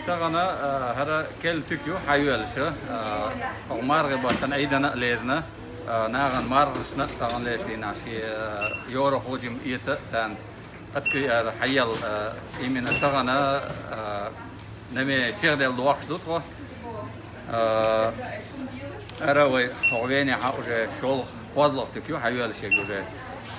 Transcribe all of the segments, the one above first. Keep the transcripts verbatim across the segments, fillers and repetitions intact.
Тахана, а, хӀара керла туька ю хьайоьллаш, а, хӀокху мархин баттана Ӏийданна а лерина, а, нахана мархашна а тахана леш дийнахь шен, а, йорах хӀу жима эца а царна откры-, а, хьаелла, а, именно тахана, а, наме сихдел дохкуш ду тхо. А, ара вай хӀокху Венехь уже шолгӀа, кхозлагӀа туька ю хьайоьллаш ерг уже.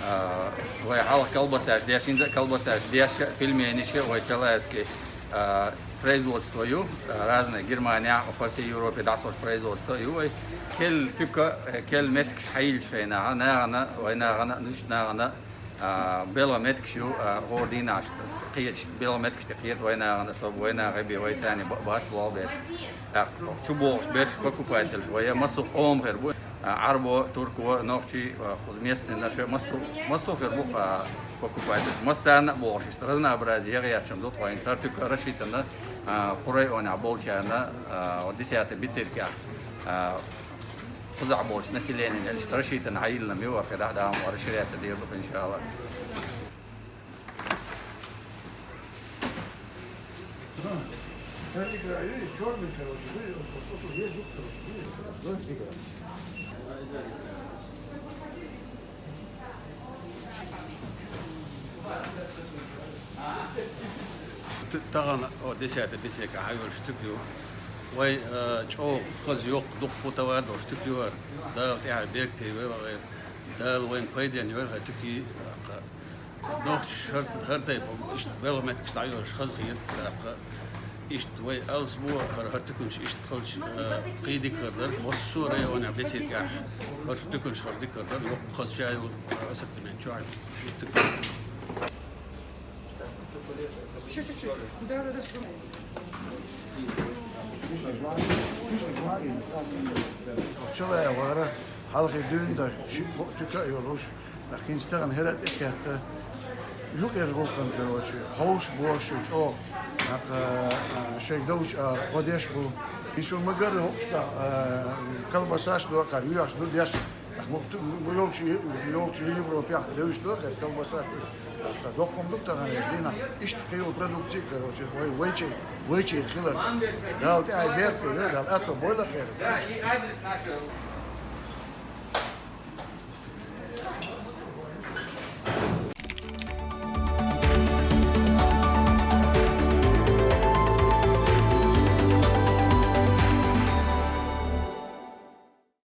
А, вай хьалха колбасаш деш, хӀинца а колбасаш деш, пельмениш а вай Чалаевский, а, производство ю, а, разные Германехь, по всей Европе дӀасолуш производство ю вай. Керла туька, э, керла меттигаш хьайиллачу хенахь, нахана, вай нахана, нуьцкъ нахана, а, белгӀа меттигаш ю, а, хӀора дийнахь кхеташ, белгӀа меттигаш тӀе кхета вай нахана, особо вай нахе бен, вай царна б-, бац болх беш. ТӀаккха чу богӀуш берш покупательш вай, массо а къоман хир бу. А, Ӏарбо, турко, нохчий, а, кхуза местный наша, массо, массо хир бу, а, покупатель. Массарна а бохуш, иштта разнообразие яхъяьчун ду тхойн. Цара туька рассчитана, а, кху районехь болчарна, а, вот десятый бициркехь, а, кхузахь болчу населениена иштта рассчитана хьайиллина ма ю, вара хир а, Дала мукъ лахь, расширяться дийр ду, иншалла. Та игра, и чёрный, короче, вы, вот, вот, вот, есть звук, короче, вы, да, игра. Т-, тахана, о, десятый бицирка хьайоьллуш туька ю. Вай, э, чӀогӀа хаза, йоккха, дуккха товар долуш туька ю хӀара. Дала тӀаьхье беркате йойла вай. Дала вайна пайденна йойла хӀара туька, тӀаккха нохчаша хӀара, хӀара тайпа иштта белхан меттигаш дӀайолуш хазахета, тӀаккха иштта вай алсам бу хӀара, хӀара туьканаш иштта хилча, э, кхин дика хир дара. Массо а районехь, бициркехь хӀара туьканаш хир дика хир дара. Йоккха хаза ша йолу ассортимент чохь ю. Чуть-чуть. Да, да, да, всё. Чалаев вара, хьалхе дуьйна дара, ши-кхо туька а йолуш, тӀаккха хӀинца тахана хӀара а тӀекхетта, юкъара гӀуллакхана, короче, хьовш, бохуш ю чӀогӀа, тӀаккха, а, шайга долчу ара гӀо деш бу. И шу ма-гарра хӀокхуш тӀаккха, а, колбасаш доккхуш, юьхьаш ду деш. Ах, ма-, ма йолчу, йолчу Европехь девзаш ду-кх хӀара колбасаш уьш. Ах, доккха ма ду-кх тахана уьш дийнахь. Иштта кхин йолу продукция, короче, вай, вайчий, вайчий хилар. Дала тӀаьхье беркате йойла, Дала аьтто бойла-кх хӀара.